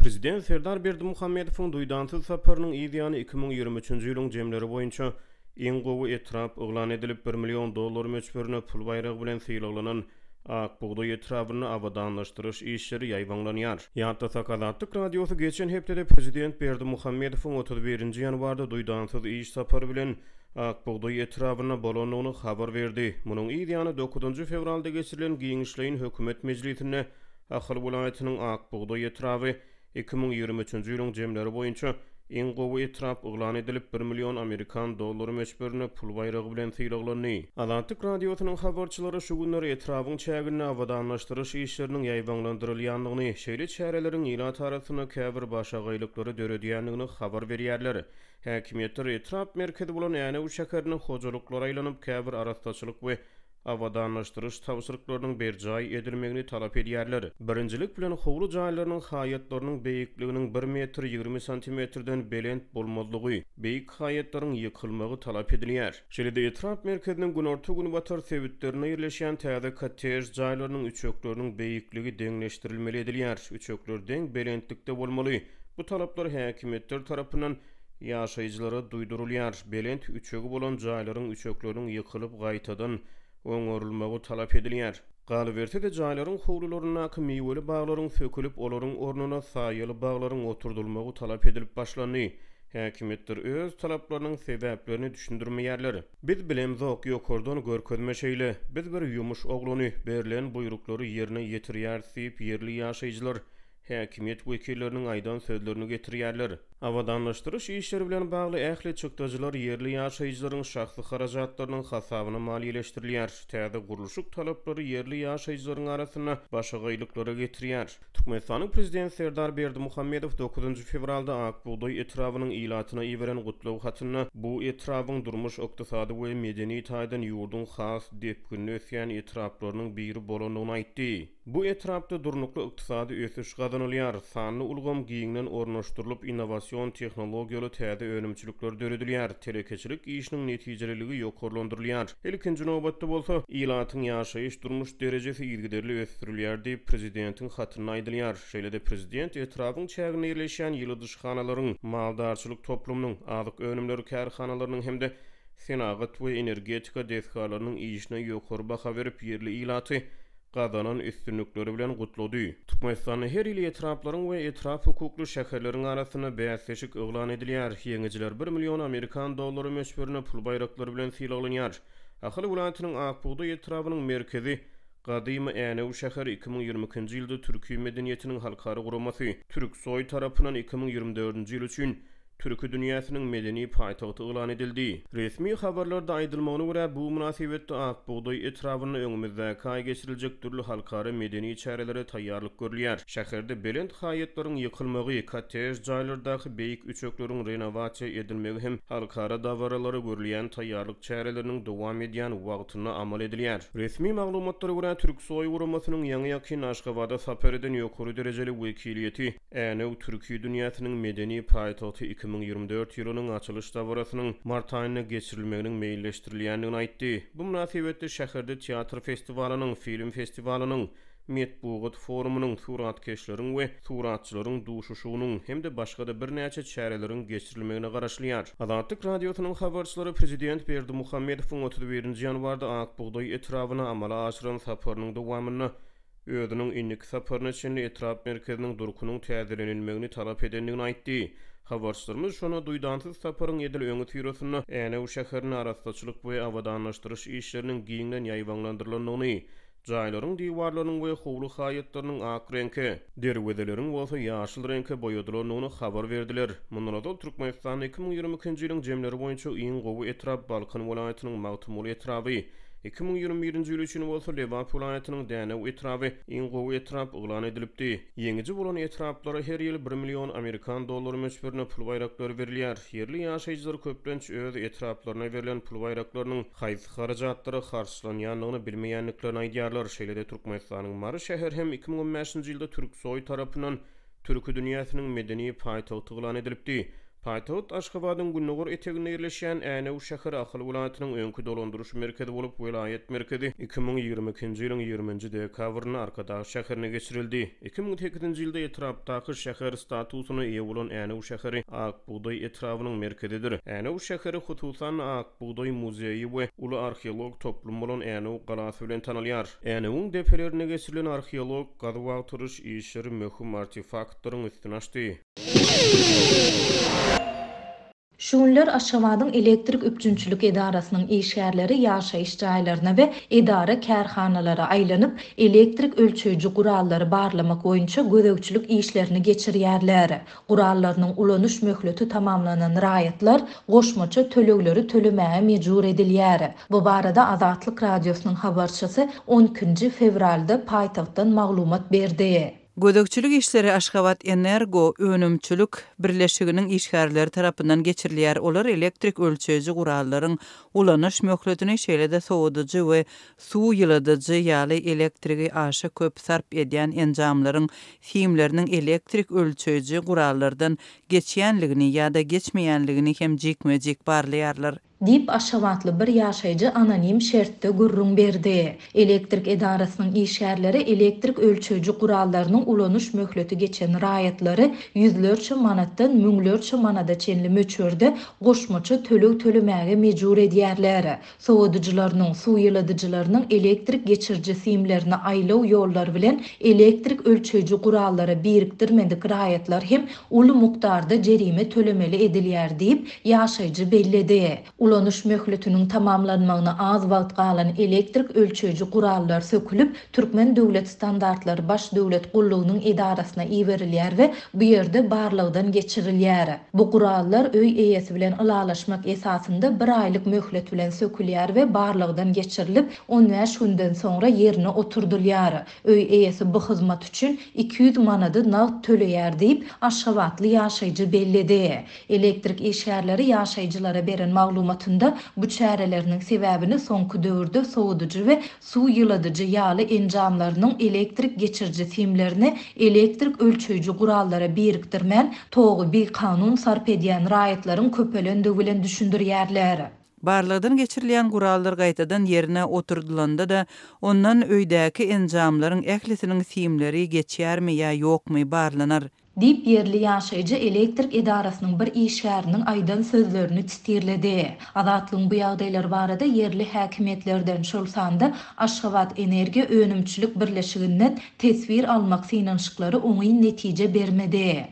Prezident Serdar Berdimuhamedowyň duýdansyz saparynyň yz ýany 2023-nji ýylyň jemleri boýunça iň gowy etrap yglan edilip, bir million dollar möçberinde pul baýragy bilen sylaglanan Ak bugdaý etrabynda abadanlaşdyryş işleri ýaýbaňlanýar. Ýatlasak, Azatlyk Radiosy geçen hepdede prezident Berdimuhamedowyň 31-nji ýanwarda duýdansyz iş sapary bilen Ak bugdaý etrabynda bolandygyny habar berdi. Munuň yz ýany dokuzynjy fewralda geçirilen giňişleýin hökümet mejlisinde Ahal welaýatynyň Ak bugdaý etraby 2023-nji ýylyň jemleri boýunça iň gowy etrap yglan edilip, bir million amerikan dollary möçberinde pul baýragy bilen sylaglandy. Azatlyk Radiosynyň habarçylary şu günler etrabyň çäginde abadanlaşdyryş işleriniň ýaýbaňlandyrylýandygyny, şeýle çäreleriň ilat arasynda käbir başagaýlyklary döredýändigini habar berýärler. Häkimiýetler etrap merkezi bolan Änew şäherinde hojalyklara aýlanyp, käbir arassaçylyk we abadanlaşdyryş tabşyryklarynyň berjaý edilmegini talap edýärler. Birinjilik bilen howly jaýlarynyň haýatlarynyň beýikliginiň bir metr 20 santimetrden belent bolmazlygy, beýik haýatlaryň ýykylmagy talap edilýär. Şeýle-de etrap merkeziniň günorta-günbatar sebitlerinde ýerleşýän täze kottej jaýlarynyň üçekleriniň beýikligi deňleşdirilmeli edilýär. Üçekler deň belentlikde bolmaly. Bu talaplar häkimiýetler tarapyndan ýaşaýjylara duýdurylýar. Belent üçegi bolan jaýlaryň üçekleriniň ýykylyp gaýtadan oňarylmagy talap edilýär. Galyberse-de, jaýlaryň howlularyndaky miweli baglaryň sökülip, olaryň ornuna saýaly baglaryň oturdylmagy talap edilip başlandy. Häkimiýetler öz talaplarynyň sebäplerini düşündirmeýärler. Biz bilemzok, ýokardan görkezme şeýle. Biz bir ýumuş oglany, berlen buýruklary ýerine ýetirýäris diýip, ýerli ýaşaýjylar häkimiýet wekilleriniň aýdan sözlerini getirýärler. Abadanlaşdyryş işleri bilen bagly ähli çykdajylar ýerli ýaşaýjylaryň şahsy harajatlarynyň hasabyna maliýeleşdirilýär. Täze gurluşyk talaplary ýerli ýaşaýjylaryň arasynda başagaýlyklara getirýär. Türkmenistanyň Prezidenti Serdar Berdimuhamedow dokuzynjy fewralda Ak bugdaý etrabynyň ilatyna iberen gutlag hatynda bu etrabyň durmuş-ykdysady we medeni taýdan ýurduň has depginli ösýän etraplarynyň biri bolandygyny aýtdy. Bu etrapda durnukly ykdysady ösüş gazanylýar, sanly ulgam giňden ornaşdyrylyp, innowasion tehnologiýaly täze önümçilikler döredilýär, telekeçilik işiniň netijeliligi ýokarlandyrylýar, ilkinji nobatda bolsa, ilatyň ýaşaýyş-durmuş derejesi yzygiderli ösdürilýär diýip, prezidentiň hatynda aýdylýar. Şeýle-de prezident etrabyň çäginde ýerleşýän ýyladyşhanalaryň, maldarçylyk toplumynyň, azyk önümleri kärhanalarynyň hem-de senagat we energetika desgalarynyň işine ýokary baha berip, ýerli ilaty gazanan üstünlikleri bilen gutlady. Türkmenistanda her ýyl etraplaryň we etrap hukukly şäherleriň arasynda bäsleşik yglan edilýär. Ýeňijiler bir million amerikan dollary möçberinde pul baýraklary bilen sylaglanýar. Ahal welaýatynyň Ak bugdaý etrabynyň merkezi gadymy Änew şäheri 2022-nji ýylda Türki medeniýetiniň halkara guramasy, Türksoý tarapyndan 2024-nji ýyl üçin Türki dünýäsiniň medeni paýtagty yglan edildi. Resmi habarlarda aýdylmagyna görä, bu mynasybetde Ak bugdaý etrabynda öňümizdäki aý geçiriljek dürli halkara medeni çärelere taýýarlyk görülýär. Şäherde belent haýatlaryň ýykylmagy, kottej jaýlardaky beýik üçekleriň renowasiýa edilmegi hem halkara dabaralara görülýän taýýarlyk çäreleriniň dowam edýän wagtynda amal edilýär. Resmi maglumatlara görä, Türksoý guramasynyň ýaňy-ýakynda Aşgabada sapar eden ýokary derejeli wekiliýeti Änew Türki dünýäsiniň medeni paýtagty 2024 ýylynyň açylyş dabarasynyň mart aýynda geçirilmeginiň meýilleşdirilýändigini aýtdy. Bu mynasybetli şäherde teatr festiwalynyň, film festiwalynyň, metbugat forumynyň, suratkeşleriň we suratçylaryň duşuşygynyň hem-de başga-da birnäçe çäreleriň geçirilmegine garaşylýar. Azatlyk Radiosynyň habarçylary prezident Berdimuhamedowyň 31-nji ýanwarda Ak bugdaý etrabyna amala aşyran saparynyň dowamynda özüniň indiki saparyna çenli etrap merkeziniň durkunyň täzelenilmegini talap edendigini aýtdy. Habarçylarymyz şonda duýdansyz saparyň edil öňüsyrasynda Änew şäherinde arassaçylyk we abadanlaşdyryş işleriniň giňden ýaýbaňlandyrylandygyny, jaýlaryň diwarlarynyň we howly haýatlarynyň ak reňke, derwezeleriň bolsa ýaşyl reňke boýadylandygyny habar berdiler. Mundan ozal Türkmenistanda 2022-nji ýylyň jemleri boýunça iň gowy etrap Balkan welaýatynyň Magtymguly etraby, 2021-nji ýyl üçin bolsa Lebap welaýatynyň Dänew etraby iň gowy etrap yglan edilipdi. Ýeňiji bolan etraplara her ýyl bir million amerikan dollary möçberinde pul baýraklary berilýär. Ýerli ýaşaýjylar köplenç öz etraplaryna berlen pul baýraklarynyň haýsy harajatlara harçlanýandygyny bilmeýändiklerini aýdýarlar. Şeýle-de Türkmenistanyň Mary şäheri hem 2015-nji ýylda Türksoý tarapyndan Türki dünýäsiniň medeni paýtagty yglan edilipdi. Paýtagt Aşgabadyň gündogar eteginde ýerleşýän Änew şäheri Ahal welaýatynyň öňki dolandyryş merkezi bolup, welaýat merkezi 2022-nji ýylyň ýigriminji dekabrynda Arkadag şäherine geçirildi. 2008-nji ýylda etrapdaky şäher statusyna eýe bolan Änew şäheri Ak bugdaý etrabynyň merkezidir. Änew şäheri, hususan-da, Ak bugdaý muzeýi we uly arheolog toplumy bolan Änew galasy bilen tanalýar. Änewiň depelerinde geçirilen arheolog gazuw-agtaryş işleri möhüm artefaktlaryň üstüni açdy. Şu günler Aşgabadyň elektrik üpjünçilik edarasynyň işgärleri ýaşaýyş jaýlaryna we edara-kärhanalara aýlanyp, elektrik ölçeýji gurallary barlamak boýunça gözegçilik işlerini geçirýärler. Gurallarynyň ulanyş möhleti tamamlanan raýatlar goşmaça tölegleri tölemäge mejbur edilýär. Bu barada Azatlyk Radiosynyň habarçysy on ikinji fewralda paýtagtdan maglumat berdi. Gözegçilik işleri Aşgabat-Energo önümçilik birleşiginiň işgärleri tarapyndan geçirilýär. Olar elektrik ölçeýji gurallaryň ulanyş möhletini, şeýle-de sowadyjy we suw ýyladyjy ýaly elektrigi aşa köp sarp edýän enjamlaryň simleriniň elektrik ölçeýji gurallardan geçýänligini ýa-da geçmeýänligini hem jikme-jik barlaýarlar. Diýip, aşgabatly bir ýaşaýjy anonim şertde gürrüň berdi. Elektrik edarasynyň işgärleri elektrik ölçeýji gurallarynyň ulanyş möhleti geçen raýatlary ýüzlerçe manatdan müňlerçe manada çenli möçberde goşmaça töleg tölemäge mejbur edýärler. Sowadyjylarynyň, suw ýyladyjylarynyň elektrik geçiriji simlerini aýlaw ýollar bilen elektrik ölçeýji gurallara birikdirmedik raýatlar hem uly mukdarda jerime tölemeli edilýär diýip, ýaşaýjy belledi. Ulanyş möhletiniň tamamlanmagyna az wagt galan elektrik ölçeýji gurallar sökülip, Türkmen döwlet standartlary baş döwlet gullugynyň edarasyna iberilýär we bu ýerde barlagdan geçirilýär. Bu gurallar öý eýesi bilen ylalaşmak esasynda bir aýlyk möhlet bilen sökülýär we barlagdan geçirilip, 15 günden soňra ýerine oturdylýar. Öý eýesi bu hyzmat üçin 200 manady nagt töleýär diýip, aşgabatly ýaşaýjy belledi. Elektrik işgärleri ýaşaýjylara beren maglumatynda bu çäreleriniň sebäbini soňky döwürde sowadyjy we suw ýyladyjy ýaly enjamlarynyň elektrik geçiriji simlerini elektrik ölçeýji gurallara birikdirmän, togy bikanun sarp edýän raýatlaryň köpelendigi bilen düşündirýärler. Barlagdan geçirilýän gurallar gaýtadan ýerine oturdylanda-da, ondan öýdäki enjamlaryň ählisiniň simleri geçýärmi ýa ýokmy barlanar. Diýip, ýerli ýaşaýjy elektrik edarasynyň bir işgäriniň aýdan sözlerini titirledi. Azatlygyň bu ýagdaýlar barada ýerli häkimiýetlerden, şol sanda Aşgabat energiýa önümçilik birleşiginden teswir almak synanyşyklary oňyn netije bermedi.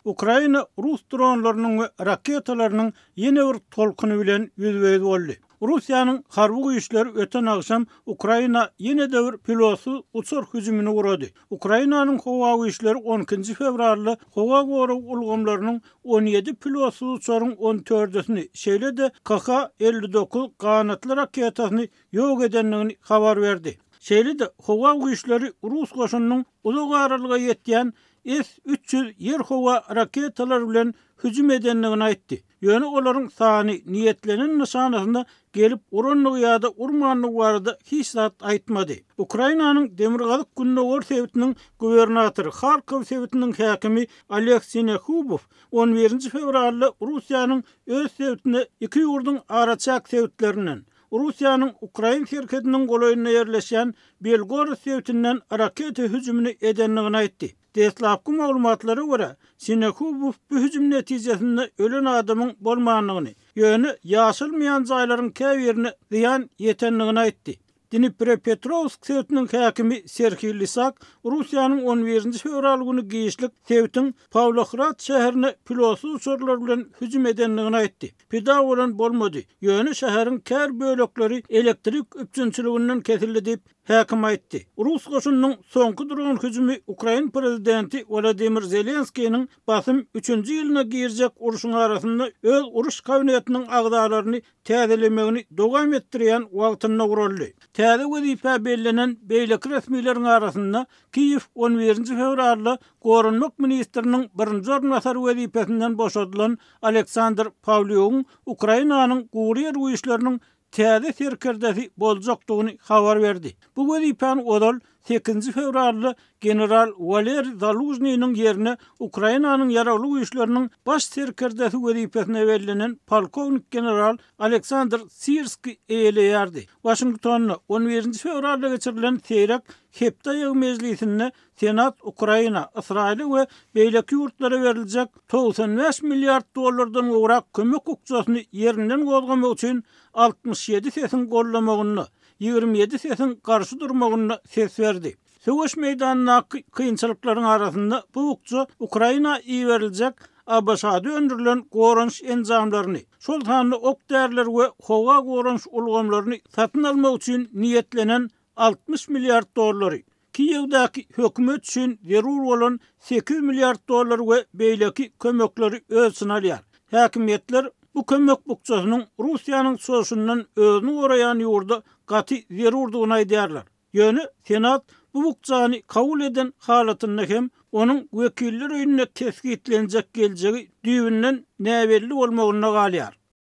Ukraina rus dronlarynyň we raketalarynyň ýene bir tolkuny bilen ýüzbe-ýüz boldy. Russiýanyň harby güýçleri öten agşam Ukraina ýene-de bir pilotsyz uçar hüjümini gurady. Ukrainanyň howa güýçleri on ikinji fewralda howa gorag ulgamlarynyň 17 pilotsyz uçaryň on dördüsini, şeýle-de KH 59 ganatly raketasyny ýok edendigini habar berdi. Şeýle-de howa güýçleri rus goşunynyň uzak aralyga ýetýän S 300 ýer-howa raketalary bilen hüjüm edendigini aýtdy. Ýöne olaryň sany, niýetlenen nyşanasyna gelip urandygy ýa-da urmandygy barada hiç zat aýtmady. Ukrainanyň demirgazyk-gündogar sebitiniň gubernatory, Harkow sebitiniň häkimi Oleg Sinehubow on birinji fewralda Russiýanyň öz sebitine iki ýurduň araçäk sebitlerinden, Russiýanyň ukrain serhediniň golaýynda ýerleşýän Belgorod sebitinden raketa hüjümini edendigini aýtdy. Deslapky maglumatlara görä, Sinehubow bu hüjüm netijesinde ölen adamyň bolmandygyny, ýöne ýaşalmaýan jaýlaryň käbirine zyýan ýetendigini aýtdy. Dniprepetrowsk sebitiniň häkimi Serhiý Lysak Russiýanyň on birinji fewral güni giçlik sebitiň Pawlohrad şäherine pilotsyz uçarlar bilen hüjüm edendigini aýtdy. Pida bolan bolmady, ýöne şäheriň käbir bölekleri elektrik üpjünçiliginden kesildi diýip, häkim aýtdy. Rus goşunynyň soňky dron hüjümi ukrain prezidenti Wolodymyr Zelenskiniň basym üçünji ýylyna girjek urşuň arasynda öz uruş kabinetiniň agzalaryny täzelemegini dowam etdirýän wagtynda guraldy. Täze wezipä bellenen beýleki resmileriň arasynda Kiýew on birinji fewralda goranmak ministriniň birinji orunbasary wezipesinden boşadylan Aleksandr Pawlýugyň Ukrainanyň gury ýer güýçleriniň täze serkerdesi boljakdygyny habar berdi. Bu wezipäni ozal Sekizinji fewralda general Waleriý Zalužnynyň ýerine Ukrainanyň Ýaragly Güýçleriniň Baş serkerdesi wezipesine bellenen polkownik general Aleksandr Sirskiý eýeleýärdi. Waşingtonda on birinji fewralda geçirilen seýrek hepde aýagy mejlisinde Senat Ukraina, Ysraýyla we beýleki ýurtlara beriljek 95 milliard dollardan gowrak kömek bukjasyny ýerinden gozgamak üçin 67 sesiň gollamagynda, 27 sesiň garşy durmagynda ses berdi. Söweş meýdanyndaky kynçylyklaryň arasynda bu bukja Ukraina iberiljek ABŞ-da öndürilen goranyş enjamlaryny, şol sanda ok-därileri we howa goranyş ulgamlaryny satyn almak üçin niýetlenen 60 milliard dollary, Kiýewdäki hökümet üçin zerur bolan sekiz milliard dollar we beýleki kömekleri öz içine alýar. Häkimiýetler bu kömek bukjasynyň Russiýanyň çozuşyndan özüni goraýan ýurda gaty zerurdygyny aýdýarlar. Ýöne Senat bu bukjany kabul eden halatynda hem onuň Wekiller öýünde kesgitlenjek geljegi düýbünden näbelli bolmagynda galýar.